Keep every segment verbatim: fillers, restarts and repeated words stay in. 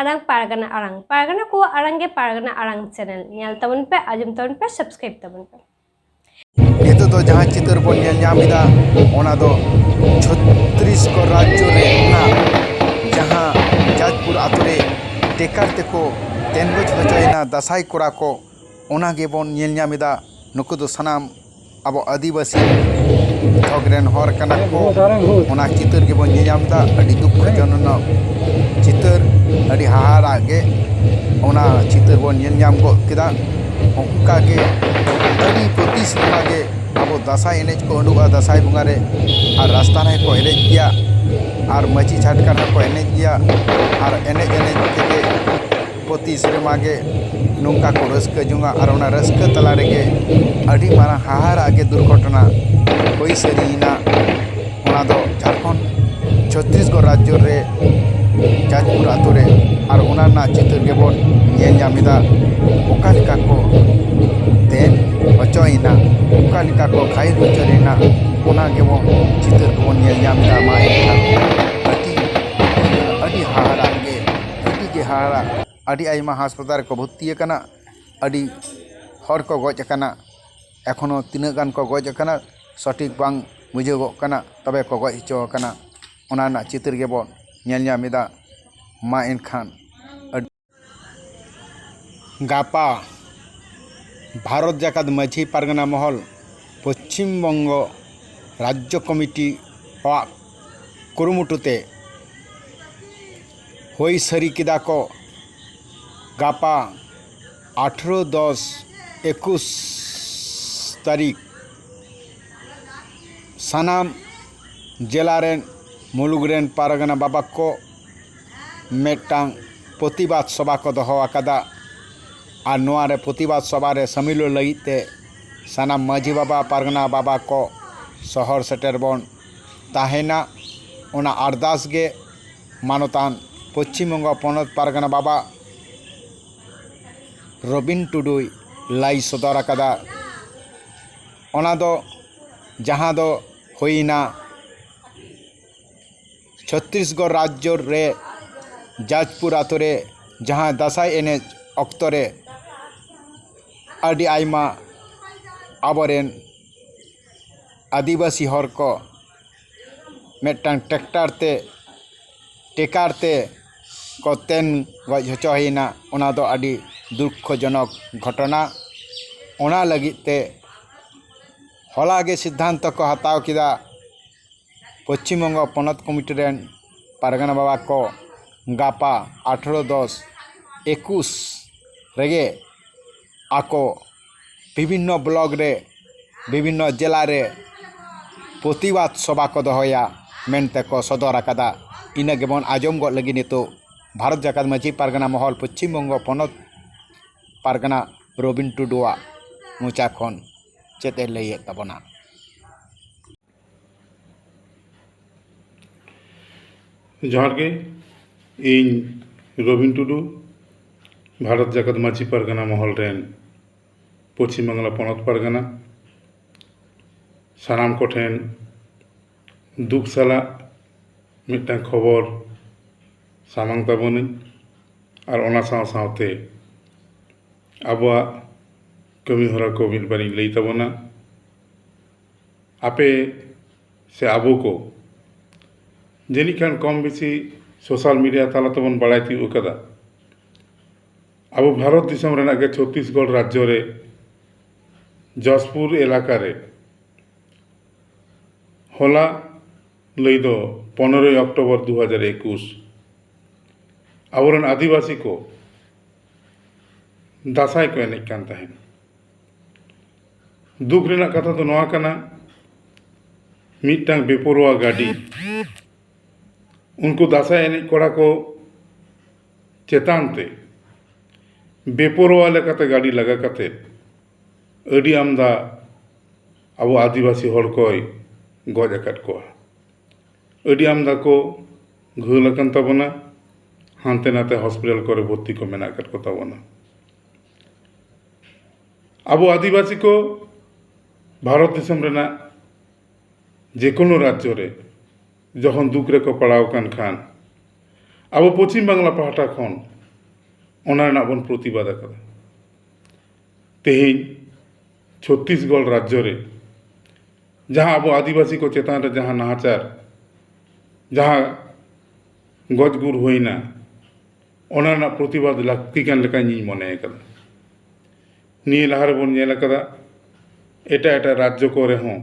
ᱟᱲᱟᱝ ᱯᱟᱨᱜᱟᱱᱟ ᱟᱲᱟᱝ, ᱯᱟᱨᱜᱟᱱᱟ ᱠᱚᱣᱟᱜ ᱟᱲᱟᱝ ᱜᱮ ᱯᱟᱨᱜᱟᱱᱟ ᱟᱲᱟᱝ ᱪᱮᱱᱮᱞ᱾ ᱧᱮᱞ ᱛᱟᱵᱚᱱ ᱯᱮ, ᱟᱸᱡᱚᱢ ᱛᱟᱵᱚᱱ ᱯᱮ, ᱥᱟᱵᱥᱠᱨᱟᱭᱤᱵ ᱛᱟᱵᱚᱱ ᱯᱮ᱾ ᱱᱤᱛᱚᱜ ᱫᱚ ᱡᱟᱦᱟᱸ ᱪᱤᱛᱟᱹᱨ ᱵᱚᱱ ᱧᱮᱞ ᱧᱟᱢ ᱮᱫᱟ, ᱚᱱᱟ ᱫᱚ ᱪᱷᱚᱛᱨᱤᱥᱜᱚᱲ ᱨᱟᱡᱽᱡᱚ ᱨᱮᱱᱟᱜ ᱡᱟᱦᱟᱸ ᱡᱟᱡᱽᱯᱩᱨ ᱟᱛᱳ ᱨᱮ ᱴᱮᱠᱟᱨ ᱛᱮᱠᱚ ᱛᱮᱱᱜᱚᱡ ᱦᱚᱪᱚᱭᱮᱱᱟ ᱫᱟᱸᱥᱟᱭ ᱠᱚᱲᱟ ᱠᱚ, ᱚᱱᱟ ᱜᱮᱵᱚᱱ ᱧᱮᱞ ᱧᱟᱢ ᱮᱫᱟ᱾ ᱱᱩᱠᱩ ᱫᱚ ᱥᱟᱱᱟᱢ ᱟᱵᱚ ᱟᱹᱫᱤᱵᱟᱹᱥᱤ ᱛᱷᱚᱠ ᱨᱮᱱ ᱦᱚᱲ ᱠᱟᱱᱟ ᱠᱚ᱾ ᱚᱱᱟ ᱪᱤᱛᱟᱹᱨ ᱜᱮᱵᱚᱱ ᱧᱮᱞ ᱧᱟᱢ ᱮᱫᱟ, ᱟᱹᱰᱤ ᱫᱩᱠᱠᱷᱚ ᱡᱚᱱᱚᱱᱚᱠ ᱪᱤᱛᱟᱹᱨ, ᱟᱹᱰᱤ ᱦᱟᱦᱟᱲᱟᱜ ᱜᱮ ᱚᱱᱟ ᱪᱤᱛᱟᱹᱨ ᱵᱚᱱ ᱧᱮᱞ ᱧᱟᱢ ᱜᱚᱫ ᱠᱮᱫᱟ᱾ ᱚᱱᱠᱟ ᱜᱮ ᱟᱹᱰᱤ ᱯᱨᱚᱛᱤ ᱥᱮᱨᱢᱟ ᱜᱮ ᱟᱵᱚ ᱫᱟᱸᱥᱟᱭ ᱮᱱᱮᱡ ᱠᱚ ᱩᱰᱩᱠᱚᱜᱼᱟ ᱫᱟᱸᱥᱟᱭ ᱵᱚᱸᱜᱟ ᱨᱮ, ᱟᱨ ᱨᱟᱥᱛᱟ ᱨᱮᱦᱚᱸ ᱠᱚ ᱮᱱᱮᱡ ᱜᱮᱭᱟ, ᱟᱨ ᱢᱟᱹᱪᱤ ᱪᱷᱟᱴᱠᱟ ᱨᱮᱦᱚᱸ ᱠᱚ ᱮᱱᱮᱡ ᱜᱮᱭᱟ, ᱟᱨ ᱮᱱᱮᱡ ᱮᱱᱮᱡ ᱛᱮᱜᱮ ᱯᱨᱚᱛᱤ ᱥᱮᱨᱢᱟ ᱜᱮ ᱱᱚᱝᱠᱟ ᱠᱚ ᱨᱟᱹᱥᱠᱟᱹ ᱡᱚᱝᱟ᱾ ᱟᱨ ᱚᱱᱟ ᱨᱟᱹᱥᱠᱟᱹ ᱛᱟᱞᱟ ᱨᱮᱜᱮ ᱟᱹᱰᱤ ᱢᱟᱨᱟᱝ ᱦᱟᱦᱟᱲᱟᱜ ᱜᱮ ᱫᱩᱨᱜᱷᱚᱴᱚᱱᱟ ᱦᱩᱭ ᱥᱟᱹᱨᱤᱭᱮᱱᱟ᱾ ᱚᱱᱟ ᱫᱚ ᱡᱷᱟᱲᱠᱷᱚᱸᱰ ᱪᱷᱚᱛᱨᱤᱥᱜᱚᱲ ᱨᱟᱡᱽᱡᱚ ᱨᱮ ᱡᱟᱡᱽᱯᱩᱨ ᱟᱛᱳ ᱨᱮ᱾ ᱟᱨ ᱚᱱᱟ ᱨᱮᱱᱟᱜ ᱪᱤᱛᱟᱹᱨ ᱜᱮᱵᱚᱱ ᱧᱮᱞ ᱧᱟᱢ ᱮᱫᱟ, ᱚᱠᱟ ᱞᱮᱠᱟ ᱠᱚ ᱛᱮᱱ ᱦᱚᱪᱚᱭᱮᱱᱟ, ᱚᱠᱟ ᱞᱮᱠᱟ ᱠᱚ ᱜᱷᱟᱭᱮᱞ ᱦᱚᱪᱚᱭᱮᱱᱟ, ᱚᱱᱟ ᱜᱮᱵᱚᱱ ᱪᱤᱛᱟᱹᱨ ᱠᱚᱵᱚᱱ ᱧᱮᱞ ᱧᱟᱢ ᱮᱫᱟ᱾ ᱢᱟ ᱮᱱᱠᱷᱟᱱ ᱟᱹᱰᱤ, ᱟᱹᱰᱤ ᱦᱟᱦᱟᱲᱟᱜ ᱜᱮ, ᱟᱹᱰᱤ ᱜᱮ ᱦᱟᱦᱟᱲᱟᱜ᱾ ᱟᱹᱰᱤ ᱟᱭᱢᱟ ᱦᱟᱥᱯᱟᱛᱟᱞ ᱨᱮᱠᱚ ᱵᱷᱚᱨᱛᱤ ᱟᱠᱟᱱᱟ, ᱟᱹᱰᱤ ᱦᱚᱲ ᱠᱚ ᱜᱚᱡ ᱟᱠᱟᱱᱟ᱾ ᱮᱠᱷᱚᱱᱳ ᱛᱤᱱᱟᱹᱜ ᱜᱟᱱ ᱠᱚ ᱜᱚᱡ ᱟᱠᱟᱱᱟ, ᱥᱚᱴᱷᱤᱠ ᱵᱟᱝ ᱵᱩᱡᱷᱟᱹᱜᱚᱜ ᱠᱟᱱᱟ, ᱛᱚᱵᱮ ᱠᱚ ᱜᱚᱡ ᱦᱚᱪᱚ ᱟᱠᱟᱱᱟ᱾ ᱚᱱᱟ ᱨᱮᱱᱟᱜ ᱪᱤᱛᱟᱹᱨ ᱜᱮᱵᱚᱱ ᱧᱮᱞ ᱧᱟᱢ ᱮᱫᱟ᱾ ᱢᱟ ᱮᱱᱠᱷᱟᱱ ᱟᱹᱰ-, ᱜᱟᱯᱟ ᱵᱷᱟᱨᱚᱛ ᱡᱟᱠᱟᱛ ᱢᱟᱹᱡᱷᱤ ᱯᱟᱨᱜᱟᱱᱟ ᱢᱚᱦᱚᱞ ᱯᱚᱪᱷᱤᱢ ᱵᱚᱝᱜᱚ ᱨᱟᱡᱽᱡᱚ ᱠᱚᱢᱤᱴᱤ ᱟᱜ ᱠᱩᱨᱩᱢᱩᱴᱩ ᱛᱮ ᱦᱩᱭ ᱥᱟᱹᱨᱤ ᱠᱮᱫᱟ ᱠᱚ᱾ ᱜᱟᱯᱟ ᱟᱴᱷᱨᱚ ᱫᱚᱥ ᱮᱠᱩᱥ ᱛᱟᱹᱨᱤᱠᱷ ᱥᱟᱱᱟᱢ ᱡᱮᱞᱟ ᱨᱮᱱ ᱢᱩᱞᱩᱠ ᱨᱮᱱ ᱯᱟᱨᱜᱟᱱᱟ ᱵᱟᱵᱟ ᱠᱚ ᱢᱤᱫᱴᱟᱝ ᱯᱨᱚᱛᱤᱵᱟᱫᱽ ᱥᱚᱵᱷᱟ ᱠᱚ ᱫᱚᱦᱚ ᱟᱠᱟᱫᱟ᱾ ᱟᱨ ᱱᱚᱣᱟ ᱨᱮ ᱯᱨᱚᱛᱤᱵᱟᱫᱽ ᱥᱚᱵᱷᱟ ᱨᱮ ᱥᱟᱹᱢᱤᱞᱚᱜ ᱞᱟᱹᱜᱤᱫ ᱛᱮ ᱥᱟᱱᱟᱢ ᱢᱟᱹᱡᱷᱤ ᱵᱟᱵᱟ, ᱯᱟᱨᱜᱟᱱᱟ ᱵᱟᱵᱟ ᱠᱚ ᱥᱚᱦᱚᱨ ᱥᱮᱴᱮᱨ ᱵᱚᱱ ᱛᱟᱦᱮᱱᱟ᱾ ᱚᱱᱟ ᱟᱨᱫᱟᱥ ᱜᱮ ᱢᱟᱱᱚᱛᱟᱱ ᱯᱚᱪᱷᱤᱢ ᱵᱚᱝᱜᱚ ᱯᱚᱱᱚᱛ ᱯᱟᱨᱜᱟᱱᱟ ᱵᱟᱵᱟ ᱨᱚᱵᱤᱱ ᱴᱩᱰᱩᱭ ᱞᱟᱹᱭ ᱥᱚᱫᱚᱨ ᱟᱠᱟᱫᱟ᱾ ᱚᱱᱟ ᱫᱚ ᱡᱟᱦᱟᱸ ᱫᱚ ᱦᱩᱭᱱᱟ ᱪᱷᱚᱛᱛᱤᱥᱜᱚᱲ ᱨᱟᱡᱽᱡᱚ ᱨᱮ ᱡᱟᱡᱽᱯᱩᱨ ᱟᱛᱳ ᱨᱮ ᱡᱟᱦᱟᱸ ᱫᱟᱸᱥᱟᱭ ᱮᱱᱮᱡ ᱚᱠᱛᱚ ᱨᱮ ᱟᱹᱰᱤ ᱟᱭᱢᱟ ᱟᱵᱚᱨᱮᱱ ᱟᱹᱫᱤᱵᱟᱹᱥᱤ ᱦᱚᱲ ᱠᱚ ᱢᱤᱫᱴᱟᱝ ᱴᱨᱟᱠᱴᱟᱨ ᱛᱮ, ᱴᱮᱠᱟᱨ ᱛᱮ ᱠᱚ ᱛᱮᱱ ᱜᱚᱡ ᱦᱚᱪᱚᱭᱮᱱᱟ᱾ ᱚᱱᱟ ᱫᱚ ᱟᱹᱰᱤ ᱫᱩᱠᱠᱷᱚᱡᱚᱱᱚᱠ ᱜᱷᱚᱴᱚᱱᱟ᱾ ᱚᱱᱟ ᱞᱟᱹᱜᱤᱫ ᱛᱮ ᱦᱚᱞᱟ ᱜᱮ ᱥᱤᱫᱽᱫᱷᱟᱱᱛᱚ ᱠᱚ ᱦᱟᱛᱟᱣ ᱠᱮᱫᱟ, ᱯᱚᱪᱷᱤᱢ ᱵᱚᱝᱜᱚ ᱯᱚᱱᱚᱛ ᱠᱚᱢᱤᱴᱤ ᱨᱮᱱ ᱯᱟᱨᱜᱟᱱᱟ ᱵᱟᱵᱟ ᱠᱚ ᱜᱟᱯᱟ ᱟᱴᱷᱨᱚ ᱫᱚᱥ ᱮᱠᱩᱥ ᱨᱮᱜᱮ ᱟᱠᱚ ᱵᱤᱵᱷᱤᱱᱱᱚ ᱵᱞᱚᱠ ᱨᱮ, ᱵᱤᱵᱷᱤᱱᱱᱚ ᱡᱮᱞᱟ ᱨᱮ ᱯᱨᱚᱛᱤᱵᱟᱫ ᱥᱚᱵᱷᱟ ᱠᱚ ᱫᱚᱦᱚᱭᱟ ᱢᱮᱱᱛᱮ ᱠᱚ ᱥᱚᱫᱚᱨ ᱟᱠᱟᱫᱟ᱾ ᱤᱱᱟᱹ ᱜᱮᱵᱚᱱ ᱟᱸᱡᱚᱢ ᱜᱚᱫ ᱞᱟᱹᱜᱤᱫ ᱱᱤᱛᱚᱜ ᱵᱷᱟᱨᱚᱛ ᱡᱟᱠᱟᱛ ᱢᱟᱹᱡᱷᱤ ᱯᱟᱨᱜᱟᱱᱟ ᱢᱚᱦᱚᱞ ᱯᱚᱪᱷᱤᱢ ᱵᱚᱝᱜᱚ ᱯᱚᱱᱚᱛ ᱯᱟᱨᱜᱟᱱᱟ ᱨᱚᱵᱤᱱ ᱴᱩᱰᱩᱣᱟᱜ ᱢᱚᱪᱟ ᱠᱷᱚᱱ ᱪᱮᱫ ᱮ ᱞᱟᱹᱭᱮᱫ ᱛᱟᱵᱚᱱᱟ᱾ ᱡᱚᱦᱟᱨ ᱜᱮ, ᱤᱧ ᱨᱚᱵᱤᱱ ᱴᱩᱰᱩ, ᱵᱷᱟᱨᱚᱛ ᱡᱟᱠᱟᱛ ᱢᱟᱹᱡᱷᱤ ᱯᱟᱨᱜᱟᱱᱟ ᱢᱚᱦᱚᱞ ᱨᱮᱱ ᱯᱚᱪᱷᱤᱢ ᱵᱟᱝᱞᱟ ᱯᱚᱱᱚᱛ ᱯᱟᱨᱜᱟᱱᱟ᱾ ᱥᱟᱱᱟᱢ ᱠᱚᱴᱷᱮᱱ ᱫᱩᱠ ᱥᱟᱞᱟᱜ ᱢᱤᱫᱴᱟᱝ ᱠᱷᱚᱵᱚᱨ ᱥᱟᱢᱟᱝ ᱛᱟᱵᱚᱱᱟᱹᱧ, ᱟᱨ ᱚᱱᱟ ᱥᱟᱶ ᱥᱟᱶᱛᱮ ᱟᱵᱚᱣᱟᱜ ᱠᱟᱹᱢᱤ ᱦᱚᱨᱟ ᱠᱚ ᱢᱤᱫ ᱵᱟᱨᱤᱧ ᱞᱟᱹᱭ ᱛᱟᱵᱚᱱᱟ᱾ ᱟᱯᱮ ᱥᱮ ᱟᱵᱚ ᱠᱚ ᱡᱟᱹᱱᱤᱡ ᱠᱷᱟᱱ ᱠᱚᱢ ᱵᱮᱥᱤ ᱥᱳᱥᱟᱞ ᱢᱤᱰᱤᱭᱟ ᱛᱟᱞᱟ ᱛᱮᱵᱚᱱ ᱵᱟᱲᱟᱭ ᱛᱤᱭᱳᱜ ᱟᱠᱟᱫᱟ, ᱟᱵᱚ ᱵᱷᱟᱨᱚᱛ ᱫᱤᱥᱚᱢ ᱨᱮᱱᱟᱜ ᱜᱮ ᱪᱷᱚᱛᱛᱤᱥᱜᱚᱲ ᱨᱟᱡᱽᱡᱚ ᱨᱮ ᱡᱚᱥᱯᱩᱨ ᱮᱞᱟᱠᱟ ᱨᱮ ᱦᱚᱞᱟ ᱞᱟᱹᱭ ᱫᱚ ᱯᱚᱱᱨᱚᱭ ᱚᱠᱴᱳᱵᱚᱨ ᱫᱩ ᱦᱟᱡᱟᱨ ᱮᱠᱩᱥ ᱟᱵᱚᱨᱮᱱ ᱟᱹᱫᱤᱵᱟᱹᱥᱤ ᱠᱚ ᱫᱟᱸᱥᱟᱭ ᱠᱚ ᱮᱱᱮᱡ ᱠᱟᱱ ᱛᱟᱦᱮᱸᱫ᱾ ᱫᱩᱠ ᱨᱮᱱᱟᱜ ᱠᱟᱛᱷᱟ ᱫᱚ ᱱᱚᱣᱟ ᱠᱟᱱᱟ, ᱢᱤᱫᱴᱟᱝ ᱵᱮᱯᱚᱨᱚᱣᱟ ᱜᱟᱹᱰᱤ ᱩᱱᱠᱩ ᱫᱟᱸᱥᱟᱭ ᱮᱱᱮᱡ ᱠᱚᱲᱟ ᱠᱚ ᱪᱮᱛᱟᱱ ᱛᱮ ᱵᱮᱯᱚᱨᱚᱣᱟ ᱞᱮᱠᱟᱛᱮ ᱜᱟᱹᱰᱤ ᱞᱟᱜᱟ ᱠᱟᱛᱮ ᱟᱹᱰᱤ ᱟᱢᱫᱟ ᱟᱵᱚ ᱟᱹᱫᱤᱵᱟᱹᱥᱤ ᱦᱚᱲ ᱠᱚᱭ ᱜᱚᱡ ᱟᱠᱟᱫ ᱠᱚᱣᱟ᱾ ᱟᱹᱰᱤ ᱟᱢᱫᱟ ᱠᱚ ᱜᱷᱟᱹᱞ ᱟᱠᱟᱱ ᱛᱟᱵᱚᱱᱟ, ᱦᱟᱱᱛᱮ ᱱᱟᱛᱮ ᱦᱚᱥᱯᱤᱴᱟᱞ ᱠᱚᱨᱮ ᱵᱷᱚᱨᱛᱤ ᱠᱚ ᱢᱮᱱᱟᱜ ᱟᱠᱟᱫ ᱠᱚ ᱛᱟᱵᱚᱱᱟ᱾ ᱟᱵᱚ ᱟᱹᱫᱤᱵᱟᱹᱥᱤ ᱠᱚ ᱵᱷᱟᱨᱚᱛ ᱫᱤᱥᱚᱢ ᱨᱮᱱᱟᱜ ᱡᱮᱠᱳᱱᱳ ᱨᱟᱡᱽᱡᱚ ᱨᱮ ᱡᱚᱠᱷᱚᱱ ᱫᱩᱠ ᱨᱮᱠᱚ ᱯᱟᱲᱟᱣ ᱟᱠᱟᱱ ᱠᱷᱟᱱ, ᱟᱵᱚ ᱯᱚᱪᱷᱤᱢ ᱵᱟᱝᱞᱟ ᱯᱟᱦᱴᱟ ᱠᱷᱚᱱ ᱚᱱᱟ ᱨᱮᱱᱟᱜ ᱵᱚᱱ ᱯᱨᱚᱛᱤᱵᱟᱫ ᱟᱠᱟᱫᱟ᱾ ᱛᱮᱦᱮᱧ ᱪᱷᱚᱛᱛᱤᱥᱜᱚᱲ ᱨᱟᱡᱽᱡᱚ ᱨᱮ ᱡᱟᱦᱟᱸ ᱟᱵᱚ ᱟᱹᱫᱤᱵᱟᱹᱥᱤ ᱠᱚ ᱪᱮᱛᱟᱱ ᱨᱮ ᱡᱟᱦᱟᱸ ᱱᱟᱦᱟᱪᱟᱨ, ᱡᱟᱦᱟᱸ ᱜᱚᱡ ᱜᱩᱨ ᱦᱩᱭᱱᱟ, ᱚᱱᱟ ᱨᱮᱱᱟᱜ ᱯᱨᱚᱛᱤᱵᱟᱫ ᱞᱟᱹᱠᱛᱤ ᱠᱟᱱ ᱞᱮᱠᱟ ᱤᱧᱤᱧ ᱢᱚᱱᱮ ᱟᱠᱟᱫᱟ᱾ ᱱᱤᱭᱟᱹ ᱞᱟᱦᱟ ᱨᱮᱵᱚᱱ ᱧᱮᱞ ᱟᱠᱟᱫᱟ, ᱮᱴᱟᱜ ᱮᱴᱟᱜ ᱨᱟᱡᱽᱡᱚ ᱠᱚᱨᱮ ᱦᱚᱸ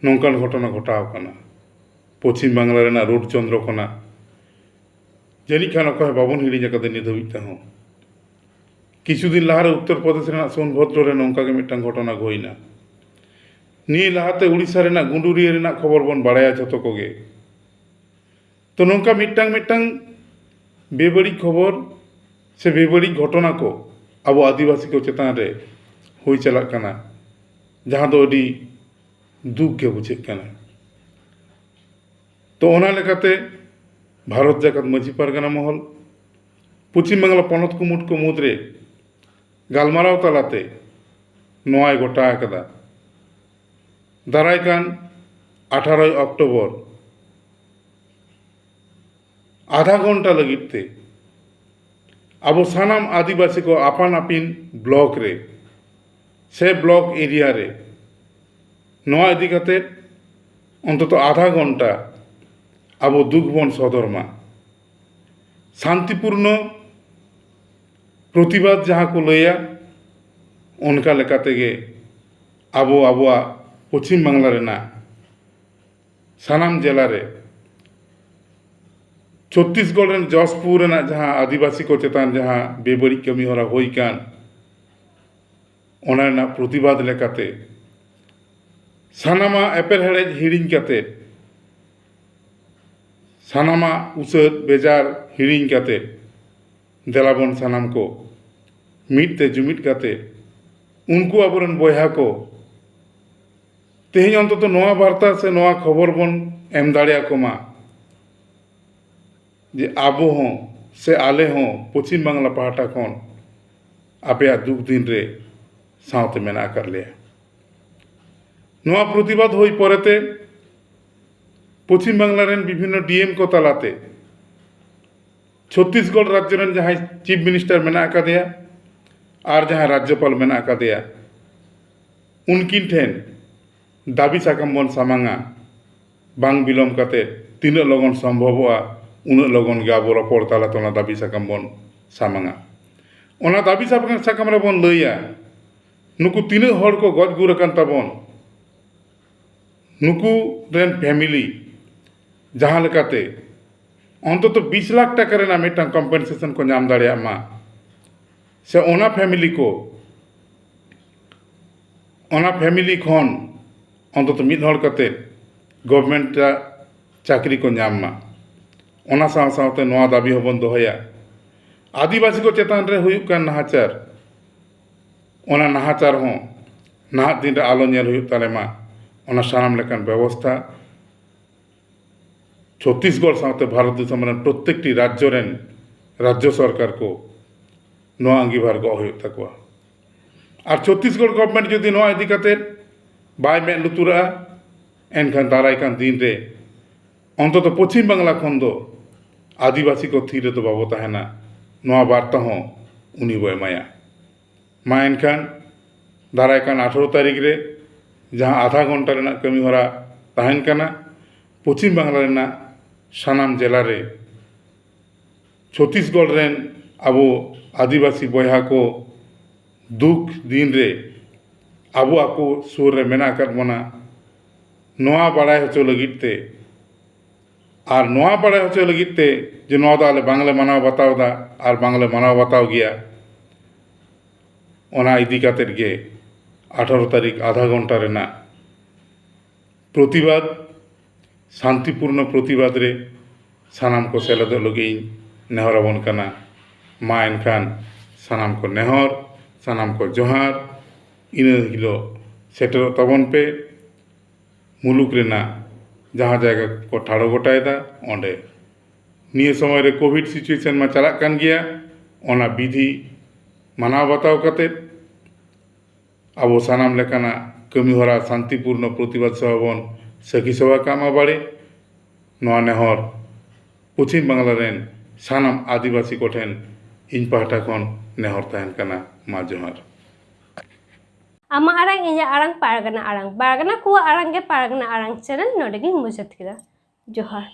ᱱᱚᱝᱠᱟᱱ ᱜᱷᱚᱴᱚᱱᱟ ᱜᱷᱚᱴᱟᱣ ᱟᱠᱟᱱᱟ᱾ ᱯᱚᱪᱷᱤᱢ ᱵᱟᱝᱞᱟ ᱨᱮᱱᱟᱜ ᱨᱳᱰ ᱪᱚᱱᱫᱨᱚᱠᱳᱱᱟ, ᱡᱟᱹᱱᱤᱡ ᱠᱷᱟᱱ ᱚᱠᱚᱭ ᱦᱚᱸ ᱵᱟᱵᱚᱱ ᱦᱤᱲᱤᱧ ᱟᱠᱟᱫᱟ ᱱᱤᱛ ᱫᱷᱟᱹᱵᱤᱡ ᱛᱮᱦᱚᱸ᱾ ᱠᱤᱪᱷᱩ ᱫᱤᱱ ᱞᱟᱦᱟᱨᱮ ᱩᱛᱛᱚᱨ ᱯᱨᱚᱫᱮᱥ ᱨᱮᱱᱟᱜ ᱥᱳᱱᱵᱷᱚᱫᱨᱚ ᱨᱮ ᱱᱚᱝᱠᱟ ᱜᱮ ᱢᱤᱫᱴᱟᱝ ᱜᱷᱚᱴᱚᱱᱟ ᱦᱩᱭᱱᱟ᱾ ᱱᱤᱭᱟᱹ ᱞᱟᱦᱟᱛᱮ ᱩᱲᱤᱥᱥᱟ ᱨᱮᱱᱟᱜ ᱜᱩᱸᱰᱩᱨᱤᱭᱟᱹ ᱨᱮᱱᱟᱜ ᱠᱷᱚᱵᱚᱨ ᱵᱚᱱ ᱵᱟᱲᱟᱭᱟ ᱡᱷᱚᱛᱚ ᱠᱚᱜᱮ᱾ ᱛᱚ, ᱱᱚᱝᱠᱟ ᱢᱤᱫᱴᱟᱝ ᱢᱤᱫᱴᱟᱝ ᱵᱮᱵᱟᱹᱲᱤᱡ ᱠᱷᱚᱵᱚᱨ ᱥᱮ ᱵᱮᱵᱟᱹᱲᱤᱡ ᱜᱷᱚᱴᱚᱱᱟ ᱠᱚ ᱟᱵᱚ ᱟᱹᱫᱤᱵᱟᱹᱥᱤ ᱠᱚ ᱪᱮᱛᱟᱱ ᱨᱮ ᱦᱩᱭ ᱪᱟᱞᱟᱜ ᱠᱟᱱᱟ, ᱡᱟᱦᱟᱸ ᱫᱚ ᱟᱹᱰᱤ ᱫᱩᱠ ᱜᱮ ᱵᱩᱡᱷᱟᱹᱜ ᱠᱟᱱᱟ᱾ ᱛᱚ, ᱚᱱᱟ ᱞᱮᱠᱟᱛᱮ ᱵᱷᱟᱨᱚᱛ ᱡᱟᱠᱟᱛ ᱢᱟᱹᱡᱷᱤ ᱯᱟᱨᱜᱟᱱᱟ ᱢᱚᱦᱚᱞ ᱯᱚᱪᱷᱤᱢ ᱵᱟᱝᱞᱟ ᱯᱚᱱᱚᱛ ᱠᱩᱢᱩᱴ ᱠᱚ ᱢᱩᱫᱽᱨᱮ ᱜᱟᱞᱢᱟᱨᱟᱣ ᱛᱟᱞᱟᱛᱮ ᱱᱚᱣᱟᱭ ᱜᱚᱴᱟ ᱟᱠᱟᱫᱟ᱾ ᱫᱟᱨᱟᱭ ᱠᱟᱱ ᱟᱴᱷᱟᱨᱚᱭ ᱚᱠᱴᱳᱵᱚᱨ ᱟᱫᱷᱟ ᱜᱷᱚᱱᱴᱟ ᱞᱟᱹᱜᱤᱫ ᱛᱮ ᱟᱵᱚ ᱥᱟᱱᱟᱢ ᱟᱹᱫᱤᱵᱟᱹᱥᱤ ᱠᱚ ᱟᱯᱟᱱ ᱟᱹᱯᱤᱱ ᱵᱞᱚᱠ ᱨᱮ ᱥᱮ ᱵᱞᱚᱠ ᱮᱨᱤᱭᱟ ᱨᱮ ᱱᱚᱣᱟ ᱤᱫᱤ ᱠᱟᱛᱮ ᱚᱱᱛᱚᱛᱚ ᱟᱫᱷᱟ ᱜᱷᱚᱱᱴᱟ ᱟᱵᱚ ᱫᱩᱠ ᱵᱚᱱ ᱥᱚᱫᱚᱨ ᱢᱟ᱾ ᱥᱟᱱᱛᱤᱯᱩᱨᱱᱚ ᱯᱨᱚᱛᱤᱵᱟᱫᱽ ᱡᱟᱦᱟᱸ ᱠᱚ ᱞᱟᱹᱭᱟ, ᱚᱱᱠᱟ ᱞᱮᱠᱟ ᱛᱮᱜᱮ ᱟᱵᱚ ᱟᱵᱚᱣᱟᱜ ᱯᱚᱪᱷᱤᱢ ᱵᱟᱝᱞᱟ ᱨᱮᱱᱟᱜ ᱥᱟᱱᱟᱢ ᱡᱮᱞᱟ ᱨᱮ ᱪᱷᱚᱛᱛᱤᱥᱜᱚᱲ ᱨᱮᱱ ᱡᱚᱥᱯᱩᱨ ᱨᱮᱱᱟᱜ ᱡᱟᱦᱟᱸ ᱟᱹᱫᱤᱵᱟᱹᱥᱤ ᱠᱚ ᱪᱮᱛᱟᱱ ᱡᱟᱦᱟᱸ ᱵᱮᱵᱟᱹᱲᱤᱡ ᱠᱟᱹᱢᱤ ᱦᱚᱨᱟ ᱦᱩᱭ ᱠᱟᱱ, ᱚᱱᱟ ᱨᱮᱱᱟᱜ ᱯᱨᱚᱛᱤᱵᱟᱫᱽ ᱞᱮᱠᱟᱛᱮ ᱥᱟᱱᱟᱢᱟᱜ ᱮᱯᱮᱨᱦᱮᱲᱮᱡ ᱦᱤᱲᱤᱧ ᱠᱟᱛᱮ, ᱥᱟᱱᱟᱢᱟᱜ ᱩᱥᱟᱹᱫ ᱵᱮᱡᱟᱨ ᱦᱤᱲᱤᱧ ᱠᱟᱛᱮ, ᱫᱮᱞᱟᱵᱚᱱ ᱥᱟᱱᱟᱢ ᱠᱚ ᱢᱤᱫ ᱛᱮ ᱡᱩᱢᱤᱫ ᱠᱟᱛᱮ ᱩᱱᱠᱩ ᱟᱵᱚᱨᱮᱱ ᱵᱚᱭᱦᱟ ᱠᱚ ᱛᱮᱦᱮᱧ ᱚᱱᱛᱚᱛᱚ ᱱᱚᱣᱟ ᱵᱟᱨᱛᱟ ᱥᱮ ᱱᱚᱣᱟ ᱠᱷᱚᱵᱚᱨ ᱵᱚᱱ ᱮᱢ ᱫᱟᱲᱮᱭᱟᱠᱚ ᱢᱟ ᱡᱮ ᱟᱵᱚ ᱦᱚᱸ ᱥᱮ ᱟᱞᱮ ᱦᱚᱸ ᱯᱚᱪᱷᱤᱢ ᱵᱟᱝᱞᱟ ᱯᱟᱦᱴᱟ ᱠᱷᱚᱱ ᱟᱯᱮᱭᱟᱜ ᱫᱩᱠ ᱫᱤᱱ ᱨᱮ ᱥᱟᱶᱛᱮ ᱢᱮᱱᱟᱜ ᱟᱠᱟᱫ ᱞᱮᱭᱟ᱾ ᱱᱚᱣᱟ ᱯᱨᱚᱛᱤᱵᱟᱫ ᱦᱩᱭ ᱯᱚᱨᱮᱛᱮ ᱯᱚᱪᱷᱤᱢ ᱵᱟᱝᱞᱟ ᱨᱮᱱ ᱵᱤᱵᱷᱤᱱᱱᱚ ᱰᱤ ᱮᱢ ᱠᱚ ᱛᱟᱞᱟᱛᱮ ᱪᱷᱚᱛᱛᱤᱥᱜᱚᱲ ᱨᱟᱡᱽᱡᱚ ᱨᱮᱱ ᱡᱟᱦᱟᱸᱭ ᱪᱤᱯ ᱢᱤᱱᱤᱥᱴᱟᱨ ᱢᱮᱱᱟᱜ ᱟᱠᱟᱫᱮᱭᱟ ᱟᱨ ᱡᱟᱦᱟᱸᱭ ᱨᱟᱡᱽᱡᱚᱯᱟᱞ ᱢᱮᱱᱟᱜ ᱟᱠᱟᱫᱮᱭᱟ, ᱩᱱᱠᱤᱱ ᱴᱷᱮᱱ ᱫᱟᱹᱵᱤ ᱥᱟᱠᱟᱢ ᱵᱚᱱ ᱥᱟᱢᱟᱝᱟ᱾ ᱵᱟᱝ ᱵᱤᱞᱚᱢ ᱠᱟᱛᱮ ᱛᱤᱱᱟᱹᱜ ᱞᱚᱜᱚᱱ ᱥᱚᱢᱵᱷᱚᱵᱚᱜᱼᱟ, ᱩᱱᱟᱹᱜ ᱞᱚᱜᱚᱱ ᱜᱮ ᱟᱵᱚ ᱨᱚᱯᱚᱲ ᱛᱟᱞᱟᱛᱮ ᱚᱱᱟ ᱫᱟᱹᱵᱤ ᱥᱟᱠᱟᱢ ᱵᱚᱱ ᱥᱟᱢᱟᱝᱟ᱾ ᱚᱱᱟ ᱫᱟᱹᱵᱤ ᱥᱟᱠᱟᱢ ᱨᱮᱵᱚᱱ ᱞᱟᱹᱭᱟ, ᱱᱩᱠᱩ ᱛᱤᱱᱟᱹᱜ ᱦᱚᱲ ᱠᱚ ᱜᱚᱡ ᱜᱩᱨ ᱟᱠᱟᱱ ᱛᱟᱵᱚᱱ, ᱱᱩᱠᱩ ᱨᱮᱱ ᱯᱷᱮᱢᱤᱞᱤ ᱡᱟᱦᱟᱸ ᱞᱮᱠᱟᱛᱮ ᱚᱱᱛᱚᱛᱚ ᱵᱤᱥ ᱞᱟᱠᱷ ᱴᱟᱠᱟ ᱨᱮᱱᱟᱜ ᱢᱤᱫᱴᱟᱝ ᱠᱚᱢᱯᱮᱱᱥᱮᱥᱚᱱ ᱠᱚ ᱧᱟᱢ ᱫᱟᱲᱮᱭᱟᱜ ᱢᱟ, ᱥᱮ ᱚᱱᱟ ᱯᱷᱮᱢᱤᱞᱤ ᱠᱚ, ᱚᱱᱟ ᱯᱷᱮᱢᱤᱞᱤ ᱠᱷᱚᱱ ᱚᱱᱛᱚᱛᱚ ᱢᱤᱫ ᱦᱚᱲ ᱠᱟᱛᱮ ᱜᱚᱵᱷᱢᱮᱱᱴ ᱟᱜ ᱪᱟᱹᱠᱨᱤ ᱠᱚ ᱧᱟᱢ ᱢᱟ᱾ ᱚᱱᱟ ᱥᱟᱶ ᱥᱟᱶᱛᱮ ᱱᱚᱣᱟ ᱫᱟᱹᱵᱤ ᱦᱚᱸᱵᱚᱱ ᱫᱚᱦᱚᱭᱟ, ᱟᱹᱫᱤᱵᱟᱹᱥᱤ ᱠᱚ ᱪᱮᱛᱟᱱ ᱨᱮ ᱦᱩᱭᱩᱜ ᱠᱟᱱ ᱱᱟᱦᱟᱪᱟᱨ, ᱚᱱᱟ ᱱᱟᱦᱟᱪᱟᱨ ᱦᱚᱸ ᱱᱟᱦᱟᱜ ᱫᱤᱱ ᱨᱮ ᱟᱞᱚ ᱧᱮᱞ ᱦᱩᱭᱩᱜ ᱛᱟᱞᱮ ᱢᱟ, ᱚᱱᱟ ᱥᱟᱱᱟᱢ ᱞᱮᱠᱟᱱ ᱵᱮᱵᱚᱥᱛᱷᱟ ᱪᱷᱚᱛᱛᱤᱥᱜᱚᱲ ᱥᱟᱶᱛᱮ ᱵᱷᱟᱨᱚᱛ ᱫᱤᱥᱚᱢ ᱨᱮᱱ ᱯᱨᱚᱛᱛᱮᱠᱴᱤ ᱨᱟᱡᱽᱡᱚ ᱨᱮᱱ ᱨᱟᱡᱽᱡᱚ ᱥᱚᱨᱠᱟᱨ ᱠᱚ ᱱᱚᱣᱟ ᱟᱸᱜᱤᱵᱷᱟᱨ ᱜᱚᱜ ᱦᱩᱭᱩᱜ ᱛᱟᱠᱚᱣᱟ᱾ ᱟᱨ ᱪᱷᱚᱛᱛᱤᱥᱜᱚᱲ ᱜᱚᱵᱷᱢᱮᱱᱴ ᱡᱩᱫᱤ ᱱᱚᱣᱟ ᱤᱫᱤ ᱠᱟᱛᱮ ᱵᱟᱭ ᱢᱮᱫ ᱞᱩᱛᱩᱨᱟᱜᱼᱟ, ᱮᱱᱠᱷᱟᱱ ᱫᱟᱨᱟᱭ ᱠᱟᱱ ᱫᱤᱱ ᱨᱮ ᱚᱱᱛᱚᱛᱚ ᱯᱚᱪᱷᱤᱢ ᱵᱟᱝᱞᱟ ᱠᱷᱚᱱ ᱫᱚ ᱟᱹᱫᱤᱵᱟᱹᱥᱤ ᱠᱚ ᱛᱷᱤᱨ ᱨᱮᱫᱚ ᱵᱟᱵᱚ ᱛᱟᱦᱮᱱᱟ, ᱱᱚᱣᱟ ᱵᱟᱨᱛᱟ ᱦᱚᱸ ᱩᱱᱤ ᱵᱚ ᱮᱢᱟᱭᱟ᱾ ᱢᱟ ᱮᱱᱠᱷᱟᱱ ᱫᱟᱨᱟᱭ ᱠᱟᱱ ᱟᱴᱷᱟᱨᱚ ᱛᱟᱹᱨᱤᱠᱷ ᱨᱮ ᱡᱟᱦᱟᱸ ᱟᱫᱷᱟ ᱜᱷᱚᱱᱴᱟ ᱨᱮᱱᱟᱜ ᱠᱟᱹᱢᱤ ᱦᱚᱨᱟ ᱛᱟᱦᱮᱱ ᱠᱟᱱᱟ, ᱯᱚᱪᱷᱤᱢ ᱵᱟᱝᱞᱟ ᱨᱮᱱᱟᱜ ᱥᱟᱱᱟᱢ ᱡᱮᱞᱟ ᱨᱮ ᱪᱷᱚᱛᱛᱤᱥᱜᱚᱲ ᱨᱮᱱ ᱟᱵᱚ ᱟᱹᱫᱤᱵᱟᱹᱥᱤ ᱵᱚᱭᱦᱟ ᱠᱚ ᱫᱩᱠ ᱫᱤᱱ ᱨᱮ ᱟᱵᱚ ᱟᱠᱚ ᱥᱩᱨ ᱨᱮ ᱢᱮᱱᱟᱜ ᱟᱠᱟᱫ ᱵᱚᱱᱟ, ᱱᱚᱣᱟ ᱵᱟᱲᱟᱭ ᱦᱚᱪᱚ ᱞᱟᱹᱜᱤᱫ ᱛᱮ, ᱟᱨ ᱱᱚᱣᱟ ᱵᱟᱲᱟᱭ ᱦᱚᱪᱚ ᱞᱟᱹᱜᱤᱫ ᱛᱮ ᱡᱮ ᱱᱚᱣᱟ ᱫᱚ ᱟᱞᱮ ᱵᱟᱝᱞᱮ ᱢᱟᱱᱟᱣ ᱵᱟᱛᱟᱣ ᱮᱫᱟ ᱟᱨ ᱵᱟᱝᱞᱮ ᱢᱟᱱᱟᱣ ᱵᱟᱛᱟᱣ ᱜᱮᱭᱟ, ᱚᱱᱟ ᱤᱫᱤ ᱠᱟᱛᱮᱫ ᱜᱮ ᱟᱴᱷᱟᱨᱚ ᱛᱟᱹᱨᱤᱠᱷ ᱟᱫᱷᱟ ᱜᱷᱚᱱᱴᱟ ᱨᱮᱱᱟᱜ ᱯᱨᱚᱛᱤᱵᱟᱫᱽ, ᱥᱟᱱᱛᱤᱯᱩᱨᱱᱚ ᱯᱨᱚᱛᱤᱵᱟᱫᱽ ᱨᱮ ᱥᱟᱱᱟᱢ ᱠᱚ ᱥᱮᱞᱮᱫᱚᱜ ᱞᱟᱹᱜᱤᱫ ᱤᱧ ᱱᱮᱦᱚᱨ ᱟᱵᱚᱱ ᱠᱟᱱᱟ᱾ ᱢᱟ ᱮᱱᱠᱷᱟᱱ ᱥᱟᱱᱟᱢ ᱠᱚ ᱱᱮᱦᱚᱨ, ᱥᱟᱱᱟᱢ ᱠᱚ ᱡᱚᱦᱟᱨ, ᱤᱱᱟᱹ ᱦᱤᱞᱳᱜ ᱥᱮᱴᱮᱨᱚᱜ ᱛᱟᱵᱚᱱ ᱯᱮ᱾ ᱢᱩᱞᱩᱠ ᱨᱮᱱᱟᱜ ᱡᱟᱦᱟᱸ ᱡᱟᱭᱜᱟ ᱠᱚ ᱴᱷᱟᱲᱚ ᱜᱚᱴᱟᱭᱮᱫᱟ ᱚᱸᱰᱮ᱾ ᱱᱤᱭᱟᱹ ᱥᱚᱢᱚᱭ ᱨᱮ ᱠᱳᱵᱷᱤᱰ ᱥᱤᱪᱩᱭᱮᱥᱚᱱ ᱢᱟ ᱪᱟᱞᱟᱜ ᱠᱟᱱ ᱜᱮᱭᱟ, ᱚᱱᱟ ᱵᱤᱫᱷᱤ ᱢᱟᱱᱟᱣ ᱵᱟᱛᱟᱣ ᱠᱟᱛᱮᱫ ᱟᱵᱚ ᱥᱟᱱᱟᱢ ᱞᱮᱠᱟᱱᱟᱜ ᱠᱟᱹᱢᱤᱦᱚᱨᱟ ᱥᱟᱱᱛᱤᱯᱩᱨᱱᱚ ᱯᱨᱚᱛᱤᱵᱟᱫᱽ ᱥᱚᱵᱷᱟ ᱵᱚᱱ ᱥᱟᱹᱠᱷᱤ ᱥᱚᱵᱷᱟ ᱠᱟᱜ ᱢᱟ ᱵᱟᱲᱮ᱾ ᱱᱚᱣᱟ ᱱᱮᱦᱚᱨ ᱯᱚᱪᱷᱤᱢ ᱵᱟᱝᱞᱟ ᱨᱮᱱ ᱥᱟᱱᱟᱢ ᱟᱹᱫᱤᱵᱟᱹᱥᱤ ᱠᱚᱴᱷᱮᱱ ᱤᱧ ᱯᱟᱦᱴᱟ ᱠᱷᱚᱱ ᱱᱮᱦᱚᱨ ᱛᱟᱦᱮᱱ ᱠᱟᱱᱟ᱾ ᱢᱟ ᱡᱚᱦᱟᱨ᱾ ᱟᱢᱟᱜ ᱟᱲᱟᱝ, ᱤᱧᱟᱹᱜ ᱟᱲᱟᱝ, ᱯᱟᱨᱜᱟᱱᱟ ᱟᱲᱟᱝ, ᱯᱟᱨᱜᱟᱱᱟ ᱠᱚᱣᱟᱜ ᱟᱲᱟᱝ ᱜᱮ ᱯᱟᱨᱜᱟᱱᱟ ᱟᱲᱟᱝ ᱪᱮᱱᱮᱞ ᱱᱚᱰᱮ ᱜᱤᱧ ᱢᱩᱪᱟᱹᱫ ᱠᱮᱫᱟ᱾ ᱡᱚᱦᱟᱨ᱾